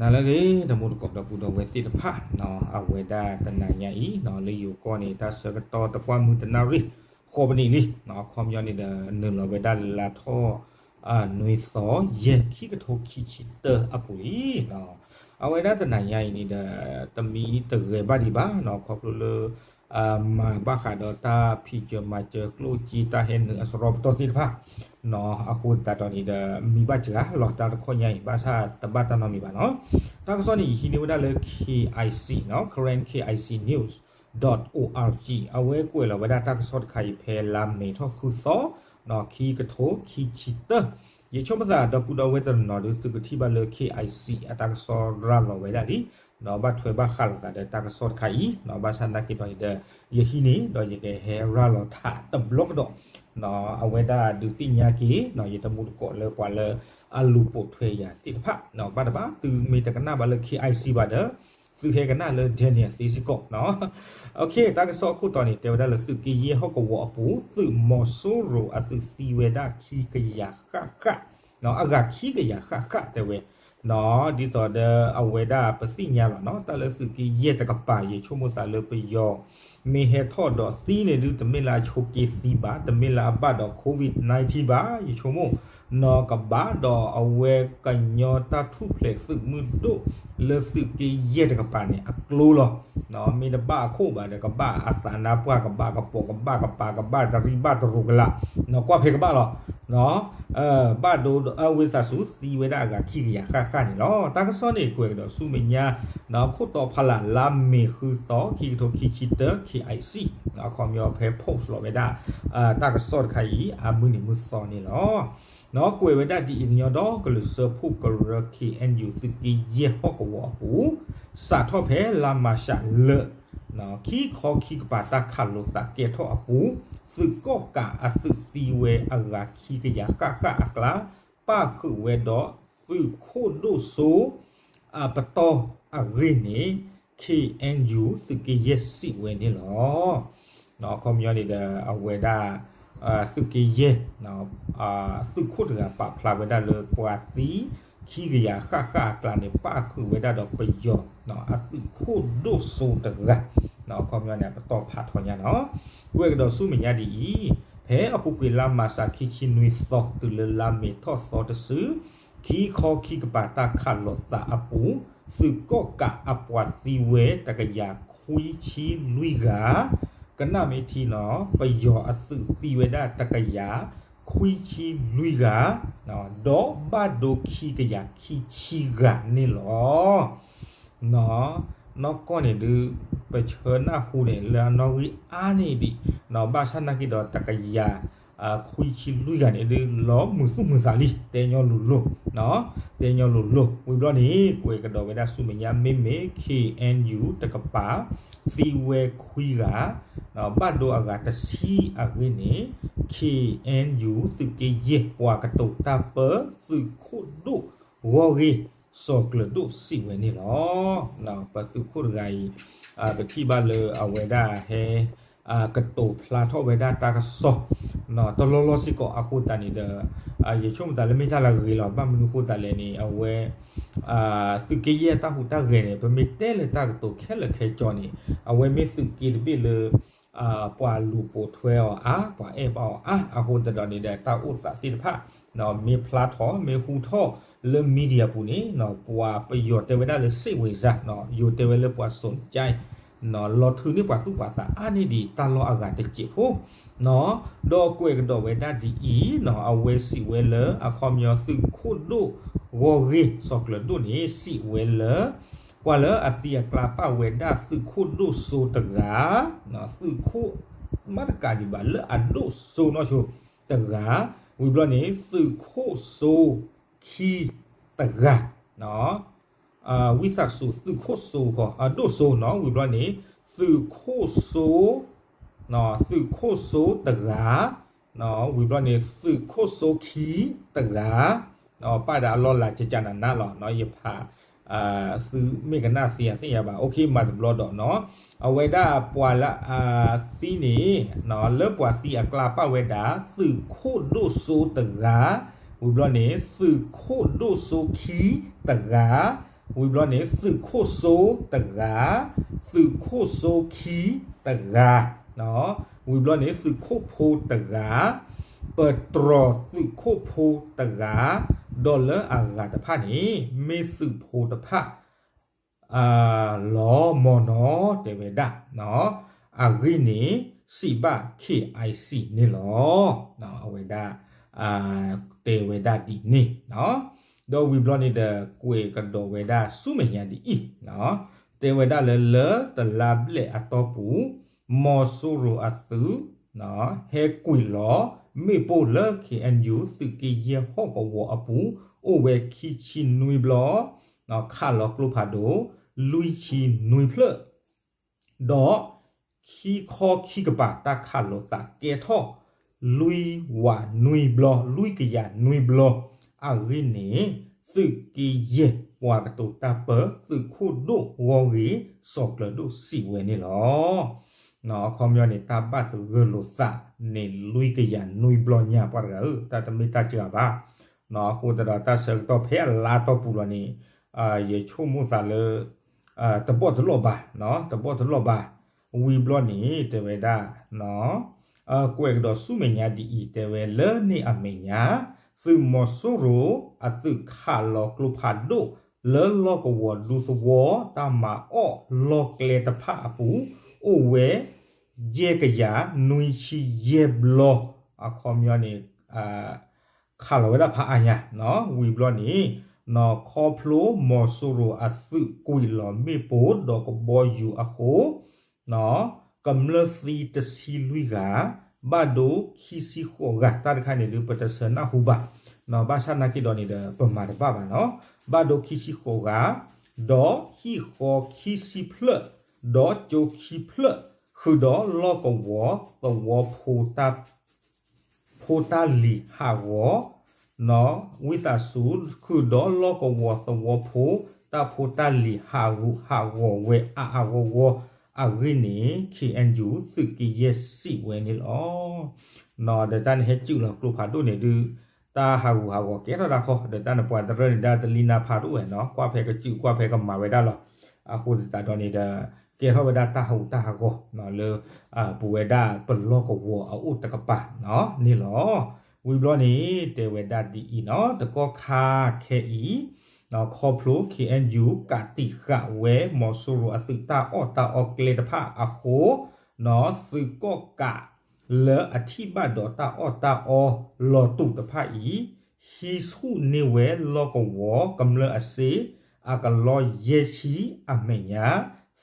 နၤလၢအဂ့ၤ တမူတကိးဒီပုၢ်ဒီဝဲၢ်သ့ၣ်တဖၣ်, အဝဲဒၣ်တနၤညါအံၤ လၢယိၤကီၢ်န့ၣ် တၢ်ဆၢကတီၢ်တကွၢ်မုၢ်တနၣ်ရံၣ် ဃိးပနံးလံ, အခီပညီန့ၣ်ဒီး နုာ်လီၤဝဲဒၣ်လၢလါထီၣ် နွံသီ ယဲၢ် ခံကထိခံဆံတၢအပူၤလံ. အဝဲဒၣ်တနၤညါအံၤန့ၣ်ဒီး တမံတဂဲၤဘၣ်ဒံးဘၣ်, ခီဖျိလၢ မၤဘၣ်ဃးဒီးတၢ်ဖံးစၢၤမၤစၢၤကျိၣ်စ့တၢ်ဟဲနုာ်အစရီပတီၢ်သ့ၣ်တဖၣ်, အဃိသတးဒီးန့ၣ်ဒီး မံဘၣ်စှၤလီၤတၢ်တခီညါအံၤ ဘၣ်ဆၣ်တဘၣ်တၢ်နီတမံၤဘၣ်နီၤ. တၢ်ကစီၣ်န့ၣ် ယဟံးန့ၢ်ဝဲဒၣ်လၢ K I C နီၤ Karen K I C News dot O R G အဝဲကွဲးလီၤဝဲဒၣ်တၢ်ကစီၣ်တခါအံၤ ဖဲလါမ့ၤထီၣ်ဃုသီ ခံကထိခံဆံတၢ, ယဆိကမိၣ်သးဒီပုၢ်ဒီဝဲၢ်တနီၤဒီး သုကထံၣ်ဘၣ်လၢ K I C အတၢ်ကစီၣ်ရၤလီၤဝဲဒၣ်လံ, ဘၣ်ထွဲဘၣ်ဃးလိာ်သးဒီးတၢ်ကစီၣ်တခါအံၤ, ဘၣ်ဆၣ်နာ်က့ဒီးန့ၣ်ဒီး ယဟံးန့ၢ်ဒီးယကဟဲရၤလီၤထးတဘျီကဒီး, အဝဲဒၣ်ဒုးသ့ၣ်ညါက့ၤ ယတမူတကိးလၢပှၤလၢအလူၤပိာ်ထွဲယၤသ့ၣ်တဖၣ်, ဘၣ်တဘၣ် သုမ့ၢ်တကနၣ်ဘၣ်လၢ K I C ဘၣ်ဒီး သုဟဲကနၣ်လၢ Daniel သ့စ့ၢ်ကီးနီၤ. တၢ်ကစီၣ်အခိၣ်တီန့ၣ် တဲဝဲဒၣ်လၢသုးက့ယဲၢ်ဟီၣ်ကဝီၤအပူၤ သုးမီၤစိရိၤအသုးသံဝဲဒၣ်ခံကယၤဃၣ်ဃၣ်, အဂၤခံကယၤဃၣ်ဃၣ်တဲဝဲ, ဒ်သိးဒီးအဝဲဒၣ်ပသ့ၣ်ညါလီၤနီၤ တၢ်လၢသုးက့ယဲၢ်တကပၤ ယဆိကမိၣ်သးလၢပယီၤ မ့ၢ်ဟဲထီၣ်ဒီးသံန့ၣ်ဒုး တမ့ၢ်လၢအဆိးက့သံဘၣ်, တမ့ၢ်လၢအဘၣ်ဒီး COVID nineteen ဘၣ်, ယဆိကမိၣ် နီၢ်ကဘၣ်ဒီးအဝဲကညီတၢ်ထူၣ်ဖျဲးသုးမုၢ်ဒိၣ်လၢသုးက့ယဲၢ်တကပၤန့ၣ် အကျိလီၤ. မ့ၢ်တဘၣ်အခိၣ်ဘၣ်ဒီး ကဘၣ်အသးနါပှၢ် ကဘၣ်ကပိာ် ကဘၣ်ကပၤ ကဘၣ်တရံးဘၣ်တရိးကလာ်, ကွၢ်ဖဲကဘၣ်လီၤ. ဘၣ်ဒိအဝဲသးစူၤသံဝဲဒၣ်အဂၤခံကယၤဃၣ်ဃၣ်န့ၣ်လီၤ. တၢ်ကစီၣ်န့ၣ် ကွဲးကဒီးဆူမဲာ်ညါ ခိၣ်တီဖးလၢ် လါမ့ၤဃုသီ ခံကထိခံဆံတၢ K I C အခီပညီဖဲ post လီၤဝဲဒၣ် တၢ်ကစီၣ်တခါအံၤ အမုၢ်နံၤမုၢ်သီန့ၣ်လီၤ. ကွဲးဝဲဒၣ်ဒ်အံၤ ကညီဒီကလုာ်စၢဖှိၣ်ကရၢ K N U သုးက့ယဲၢ်ဟီၣ်ကဝီၤအပူၤ စးထီၣ်ဖဲလါမၤရှးလၢာ် ခံခီခံကပၤတၢ်ခးလိာ်သးကဲထီၣ်အပူၤ သုးကီၣ်ကးအသုးသံဝဲအဂၤခံကယၤဃၣ်ဃၣ်အကျါ ပၣ်ဃုာ်ဝဲဒီးသုးခိၣ်ဒိၣ်စိ အပတီၢ်အဂ့ၢ်န့ၣ် K N U သုးက့ယဲၢ်စံးဝဲန့ၣ်လီၤ. အခီပညီန့ၣ်ဒီး အဝဲဒၣ် သုးက့ယဲၢ် သုးခိၣ်တဂၤပာ်ဖျါဝဲဒၣ်လၢပှၤသံ ခံကယၤဃၣ်ဃၣ်အကျါန့ၣ် ပၣ်ဃုာ်ဝဲဒၣ်ဒီးပယီၤ အသုးခိၣ်ဒိၣ်စိတဂၤ, အခီပညီန့ၣ် ပတီၢ်ဖးထီညါနီၤ. ကွဲးကဒီးဆူမဲာ်ညါဒ်အံၤ, ဖဲအပူၤကွံာ်လါမၤရှးခံဆံနွံသီတုၤလၢလါမ့ၤထီၣ်သီတစု ခံခီခံကပၤတၢ်ခးလိာ်သးအပူၤ သုးကီၣ်ကးအပှၤသံဝဲတကယၤခွံဆံလွံၢ်ဂၤ, ကနၣ်မ့ၢ်ထံနီၤ ပယီၤအသုးသံဝဲဒၣ်တကယၤခွံဆံလွံၢ်ဂၤ, ဒီးဘၣ်ဒိခံကယၤခံဆံဂၤန့ၣ်လီၤ. နီၢ်ကီၢ်န့ၣ်ဒုး ပဆၢနၢ်ဟူန့ၣ် လၢအနီၣ်ဂံၢ်အါန့ၢ်ဒံး, ဘၣ်ဆၣ်နာ်က့ဒီးတကယၤ ခွံဆံလွံၢ်ဂၤန့ၣ်ဒုး လီၤမုာ်သူၣ်မုာ်သးလံ တဲညီလိၤလိၤ, တဲညီလိၤလိၤ ဝံၤဘျီန့ၣ် ကွဲးကဒီးဝဲဒၣ်ဆူမဲာ်ညါ မ့မ့ၢ် K N U တကပၤ သံဝဲခွံဂၤ, ဘၣ်ဒိအဂၤတဆံအဂ့ၢ်န့ၣ် K N U သုးက့ယဲၢ်ပှၤကတိၤတၢ်ပၢ သုးခိၣ်ဒိၣ်ဂီၢ်ဂ့ၢ် စီၤကျၢၤဒိၣ်စံးဝဲန့ၣ်လီၤ. ပသုးခိၣ်တဂၤအံၤ ပထံၣ်ဘၣ်လၢအဝဲဒၣ်ဟဲ ကတိၤဖျါထီၣ်ဝဲဒၣ်တၢ်ကစီၣ် တလီၢ်လီၢ်စ့ၢ်ကီးအဃိသတးန့ၣ်ဒီး ယဆိကမိၣ်သးလၢမ့ၢ်တၢ်လၢအဂ့ၤလီၤ. ဘၣ်မနုၤအဃိသတးလဲၣ်န့ၣ် အဝဲ သုးက့ယဲၢ်တၢ်ဟူးတၢ်ဂဲၤန့ၣ် ပမ့ၢ်တဲလၢတၢ်ကတိၤခဲလၢာ်ခဲဆ့န့ၣ် အဝဲမ့ၢ်သုးက့တဘ့ၣ်လၢ ပှၤလူၤပိာ်ထွဲအီၤအါ ပှၤအဲၣ်ဘၣ်အီၤအါ အဃိသတးဒီးန့ၣ်ဒီး တၢ်အိၣ်သးသ့ၣ်တဖၣ် မ့ၢ်ဖျါထီၣ် မ့ၢ်ဟူထီၣ်လၢ media ပူၤန့ၣ် ပှၤပယီၤတဲဝဲဒၣ်လၢ စိတ်ဝင်စား ယိၤတဲဝဲလၢပှၤ สนใจ လီၤထုးန့ၢ်ပှၤသူၣ်ပှၤသးအါန့ၢ်ဒံးတၢ်လီၢ်အဂၤတစဲးဖိ ဒီးကွဲးကဒီးဝဲဒၣ်ဒ်အံၤ အဝဲစံးဝဲလၢ အခီပညီသုးခိၣ်ဒိၣ်ဂီၢ်ဂ့ၢ် စီၤကျၢၤဒိၣ်န့ၣ် စံးဝဲလၢ ပှၤလၢအသံအကျါပၣ်ဝဲဒၣ်သုးခိၣ်ဒိၣ်စိတဂၤ, သုးခိၣ် မ့ၢ်တကးဒံးဘၣ်လၢအဒိၣ်စိနီၢ်ဆိတဂၤ, ဝံၤဘျီန့ၣ် သုးခိၣ်စိခံတဂၤ ဝံသးစူၤ သုးခိၣ်စိဃီ အဒိၣ်စိနီၤ ဝံၤဘျီန့ၣ် သုးခိၣ်စိ သုးခိၣ်စိတဂၤ, ဝံၤဘျီန့ၣ် သုးခိၣ်စိခံတဂၤ, ပၣ်ဒီးအလီၢ်လၤကကနးနးလီၤ ယဖး သုမ့ၢ်ကနၣ်သ့အသ့ၣ်ညါဘၣ် အိၣ်ခ့မၤတဘျီဒီးနီၤ, အဝဲဒၣ်ပှၤလၢအသံန့ၣ် လၢပှၤသံအကျါပၣ်ဝဲဒၣ် သုးခိၣ်ဒိၣ်စိတဂၤ, ဝံၤဘျီန့ၣ် သုးခိၣ်ဒိၣ်စိခံတဂၤ, ဝံၤဘျီန့ၣ် သုးခိၣ်စိတဂၤ, သုးခိၣ်စိခံတဂၤ, ဝံၤဘျီန့ၣ် သုးခိၣ်ဖိတဂၤ, ပတြီၤသုးခိၣ်ဖိတဂၤ, ဒီးလၢအဂၤတဖၣ်န့ၣ် မ့ၢ်သုးဖိတဖၣ် လီၤမၢ်နီၤ တဲဝဲဒၣ်, အဂ့ၢ်န့ၣ် စံးဘၣ် KIC န့ၣ်လီၤ. အဝဲဒၣ် တဲဝဲဒၣ်ဒ်န့ၣ်, ဒီးဝံၤဘျီန့ၣ်ဒီး ကွဲးကဒီးဝဲဒၣ်ဆူမဲာ်ညါဒ်အံၤ, တဲဝဲဒၣ်လၢ လၢတလါဘျဲၣ်အတီၢ်ပူၤ မီၤစိရိၤအသုး ဟဲကွံာ်လီၤ မ့ၣ်ပိၢ်လၢ KNU သုးက့ယဲၢ်ဟီၣ်ကဝီၤအပူၤ အိၣ်ဝဲခံဆံနွံဘျီ, ခးလီၤကျိဖးဒိၣ် လွံၢ်ဆံနွံဖျၢၣ်, ဒီး ခံခီခံကပၤ တၢ်ခးလိာ်သးကဲထီၣ် လွံၢ်ဝးနွံဘျီ လွံၢ်ကယၤနွံဘျီ, အဂ့ၢ်န့ၣ် သုးက့ယဲၢ်ပှၤကတိၤတၢ်ပၢ သုးခိၣ်ဒိၣ်ဂီၢ်ဂ့ၤ စီၤကျၢၤဒိၣ်စံးဝဲန့ၣ်လီၤ. အခီပညီန့ၣ် တၢ်ဘၣ်သဂၢၢ်လိာ်သးန့ၣ် လွံၢ်ကယၤနွံဘျီညါ ပှၤတဂၤဧၢ, တၢ်တမ့ၢ်တၢ်စှၤဘၣ်. အဃိသတးဒီး တၢ်ဆၢကတီၢ်ဖဲအလါတီၢ်ပူၤလီၤန့ၣ် ယဆိကမိၣ်သးလၢ တဘီၣ်တလီၢ်ဘၣ်, တဘီၣ်တလီၢ်ဘၣ်. ဝံၤဘျီန့ၣ် တဲဝဲဒၣ် ကွဲးကဒီးဆူမဲာ်ညါဒ်အံၤ တဲဝဲလၢန့ၣ်အမဲာ်ညါ သုးမီၤစိရိၤအသုးခးလီၤကျိဖးဒိၣ် လၢလီၢ်ကဝီၤဒူသဝီ တၢ်မၤအီၣ်လီၢ်ကျဲတဖၣ်အပူၤ အိၣ်ဝဲ ယဲၢ်ကယၤနွံဆံယဲၢ်ဘျီ, အခီပညီန့ၣ် ခးလီၤဝဲဒၣ်ဖးအါညါ, ဝံၤဘျီန့ၣ် ခီဖျိမီၤစိရိၤအသုးကွံာ်လီၤမ့ၣ်ပိၢ်ဒီးကဘီယူၤအဃိ ကမျၢၢ်သံတဆံလွံၢ်ဂၤ, ဘၣ်ဒိခံဆံဃိးဂၤ, တၢ်တခါန့ၣ်ဒုး ပတဆၢနၢ်ဟူဘၣ်, ဘၣ်ဆၣ်နာ်က့ဒီးန့ၣ်ဒီး ပမၤတဘၣ်ဘၣ်နီၤ, ဘၣ်ဒိခံဆံဃိးဂၤ, ဒီးဟံၣ်ဃီခံဆံဖျၢၣ်, ဒီးကၠိခံဖျၢၣ်, ဃုာ်ဒီးလီၢ်ကဝီၤသဝီဖိ ဖိတၢ်လံၤဟးဂီၤ, ဝံသးစူၤ ဃုာ်ဒီးလီၢ်ကဝီၤသဝီဖိ တၢ်ဖိတၢ်လံၤဟးဂူာ်ဟးဂီၤဝဲအါအါဂီၢ်ဂီၢ်, အဂ့ၢ်န့ၣ် KNU သုးက့ယဲၢ်စံးဝဲန့ၣ်လီၤ. ဒီးတၢ်န့ၣ်ဟဲစုၣ်လီၤကျိဖးဒိၣ်န့ၣ်ဒုး တၢ်ဟးဂူာ်ဟးဂီၤကဲထီၣ်ဒၣ်ခီ, ဒီးတၢ်န့ၣ်ပှၤတရၢန့ၣ်ဒၣ်တလံနါဖးဒိၣ်ဝဲနီၤ, ကွၢ်ဖဲကစုၣ်ကွၢ်ဖဲကမၤဝဲဒၣ်လီၤ. အဃိသတးဒီးန့ၣ်ဒီး ကဲထီၣ်ဝဲဒၣ်တၢ်ဟးဂူာ်တၢ်ဟးဂီၤလၢ ပဝဲဒၣ်ပလီၢ်ကဝီၤအအိၣ်တကပၤန့ၣ်လီၤ. ဝံၤဘျီန့ၣ် တဲဝဲဒၣ်ဒ်အံၤနီၤ, တကီၢ်ခါခဲအံၤ ခီဖျိ KNU ကးတံာ်ဃာ်ဝဲမီၤစိရိၤအသုးတၢ်အီၣ်တၢ်အီကျဲတဖၣ်အဃိ သုးကီၣ်ကးလၢအထံၣ်ဘၣ်ဒီးတၢ်အီၣ်တၢ်အီလီၤတူာ်တဖၣ်အံၤ ဟံးဆူၣ်န့ၢ်ဝဲလီၢ်ကဝီၤကမျၢၢ်အစ့ အကလီယဲၢ်ဆံအမဲာ်ညါ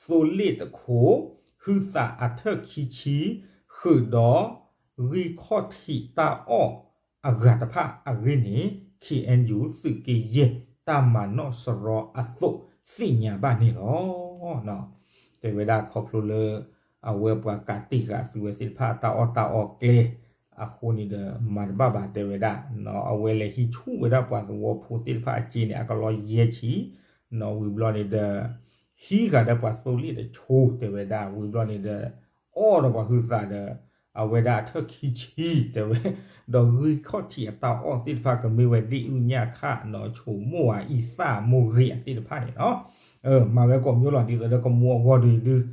သိလ့ၣ်တခိၣ် ဟုသးအထၢၣ်ခံဆံ ဃုာ်ဒီး ဂံၢ်ခီၣ်ထံးတၢ်အီၣ်အဂၤတဖၣ်အဂ့ၢ်န့ၣ် KNU သုးက့ယဲၢ်တၢ်မၤနီၣ်စရီအသိးသ့ၣ်ညါဘၣ်န့ၣ်လီၤ. တဲဝဲဒၣ်ခီဖျိလၢ အဝဲပှၤကးတံာ်ဃာ်သုးဝဲသ့ၣ်တဖၣ်တၢ်အီၣ်တၢ်အီကျဲ အဃိန့ၣ်ဒီး မၤတဘၣ်ဘၣ်တဲဝဲဒၣ်, အဝဲလဲၤဟံးဆူၣ်ဝဲဒၣ်ပှၤသဝီဖိသ့ၣ်တဖၣ်အစ့န့ၣ် အကလီယဲၢ်ဆံ, ဝံၤဘျီန့ၣ်ဒီး ဟံးဃာ်ဒီးပှၤသိလ့ၣ်တဆိတဲဝဲဒၣ်, ဝံၤဘျီန့ၣ်ဒီး အီၣ်ဒီးပှၤဟုသးဒီး အဝဲဒၣ်အထၢၣ်ခံဆံတဲဝဲ, ဒီးဂံၢ်ခီၣ်ထံးအတၢ်အီၣ်သ့ၣ်တဖၣ်ကမ့ၢ်ဝဲဒ့ၣ်အုၣ်ညၣ်ခၣ်နီၤ ဆိမိၣ်အအံသၣ်မိၢ်ဂ့ၤအသ့ၣ်တဖၣ်န့ၣ်နီၤ မၤဝဲကိးမံၤလီၤ ဒ်သိးဒီးကမူအဂီၢ်ဒုးဒုး,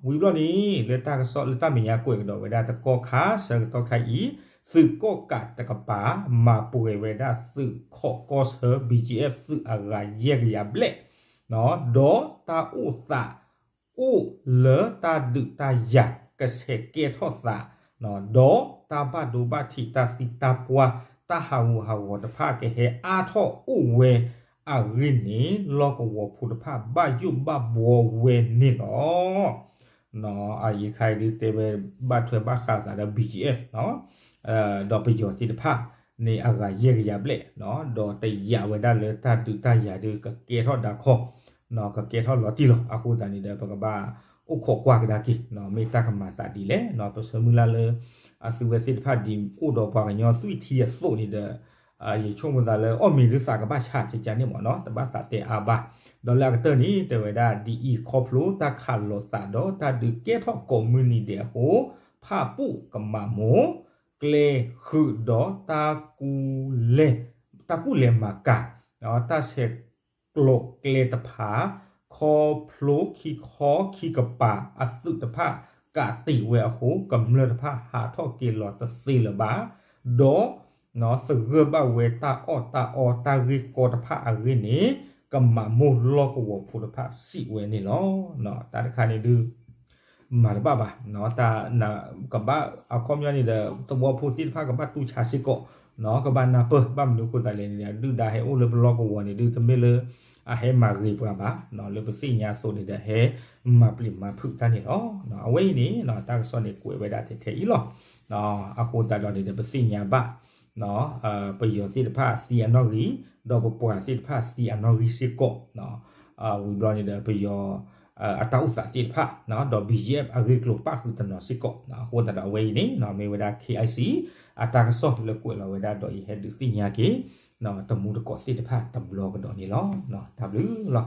ဝံၤဘျီန့ၣ် လၢတၢ်ကစီၣ်လၢတၢ်မဲာ်ညါကွဲးကဒီးဝဲဒၣ်တကီၢ်ခါဆၢကတီၢ်ခါအံၤ သုးကီၣ်ကးတကပၤ မၤပှဲၤဝဲဒၣ်သုးခိးကီၢ်ဆၢ BGF သုးအဂၤယဲၢ်ကယၤဘျဲၣ်, ဒီးတၢ်အိၣ်သး အိၣ်လၢတၢ်ဒုးတၢ်ယၤကဆဲးကဲထီၣ်သး, ဒီးတၢ်ဘၣ်ဒိဘၣ်ထံးတၢ်သံတၢ်ပှၢ် တၢ်ဟးဂူာ်ဟးဂီၤတဖၣ်ကဟဲအါထီၣ်အိၣ်ဝဲအဂ့ၢ်န့ၣ် လီၢ်ကဝီၤဖိတဖၣ်ဘၣ်ယိၣ်ဘၣ်ဘှီဝဲန့ၣ်လီၤ. အအံၤခါအံၤဒုးတဲဝဲဘၣ်ထွဲဘၣ်ဃးသးဒီး BGF ဒီးပယီၤသ့ၣ်တဖၣ်န့ၣ် အဂၤယဲၢ်ကယၤဘျဲၣ်, ဒီးတယာ်ဝဲဒၣ်လၢတၢ်ဒုးတၢ်ယၤဒုးကကဲထီၣ်ဒၣ်ခီ ကကဲထီၣ်လီၤတံၢ်လီၤ. အဃိသတးန့ၣ်ဒီး ပကဘၣ်အိၣ်ခိးကွၢ်ကဒါက့ၤ မ့ၢ်တၢ်ကမၤသးဒ်လဲၣ်, ပဆၢမုၢ်လၢ်လၢ အသုဝဲသ့ၣ်တဖၣ်ဒ်အိၣ်ဒီးပှၤကညီသွံၣ်ထံအသိးန့ၣ်ဒီး ယဆိကမိၣ်သးလၢအီၣ်မ့ၤဒုးသးကဘၣ်ဆးကကန့ၣ်မ့ၢ်နီၤ တဘၣ်သးတဲအါဘၣ်. ဒီးလၢအကတၢၢ်န့ၣ် တဲဝဲဒၣ်ဒ်အံၤ ခီဖျိတၢ်ခးလိာ်သးဒီးတၢ်ဒုးကဲထီၣ်ကိးမုၢ်နံၤဒဲးအဃိ ဖၣ်ပူၣ်ကမးမိၢ် ကျဲဃုာ်ဒီးတၢ်ကူၣ်လဲၤ တၢ်ကူၣ်လဲၤမၤကၤ တၢ်ဆဲး ကျိၤကျဲတဖၣ် ခီဖျိခံခီခံကပၤအသုးတဖၣ် ကးတံာ်ဝဲအဃိ ကမျၢၢ်တဖၣ်ဟးထီၣ်က့ၤလီၤတသ့လၢၤဘၣ်, ဒီး သဂၢၢ်ဘၣ်ဝဲတၢ်အီၣ်တၢ်အီတၢ်ဂ့ၢ်ကီတဖၣ်အဂ့ၢ်န့ၣ် ကမၤမိၢ်လီၢ်ကဝီၤဖိတဖၣ်စံးဝဲန့ၣ်လီၤ. တၢ်တခါန့ၣ်ဒုး မၤတဘၣ်ဘၣ်, တၢ်ကဘၣ်အခီပညီန့ၣ်ဒီး သဝီဖိသ့ၣ်တဖၣ်ကဘၣ်တူၢ်ဆါစ့ၢ်ကီး, ကဘၣ်နၢ်ပၢၢ် ဘၣ်မနုၤအဃိသတးလဲၣ်န့ၣ် ဒုၣ်ဒါဟဲအိၣ်လၢပလီၢ်ကဝီၤန့ၣ်ဒုး တမ့ၢ်လၢ အဟဲမၤဂ့ၤပှၤဘၣ်, လၢပသ့ၣ်ညါအသိးန့ၣ်ဒီး ဟဲမၤပျံၤမၤဖုးတၢ်န့ၣ်လီၤ. အဝဲအံၤန့ၣ် တၢ်ကစီၣ်န့ၣ်ကွဲးဝဲဒၣ်ထဲထဲအံၤလီၤ. အဃိသတးဒီးန့ၣ်ဒီး ပသ့ၣ်ညါဘၣ် ပယီၤသ့ၣ်တဖၣ်သံအနီၣ်ဂံၢ်, ဒီးပပှၤသ့ၣ်တဖၣ်သံအနီၣ်ဂံၢ်စ့ၢ်ကီး, ဝံၤဘျီန့ၣ်ဒီး ပယီၤ အတၢ်အိၣ်သးသ့ၣ်တဖၣ် ဒီး BGF အဂ့ၢ်ကျိၤပၣ်ဃုာ်တနီၤစ့ၢ်ကီး, အဃိသတးဒီးအဝဲအံၤန့ၣ် မ့ၢ်ဝဲဒၣ် KIC အတၢ်ကစီၣ်လၢကွဲးလီၤဝဲဒၣ်ဒီး ယဟဲဒုးသ့ၣ်ညါက့ၤ တမူတကိးသ့ၣ်တဖၣ်တဘျီကဒီးန့ၣ်လီၤ. တၢ်ဘျုးလီၤ.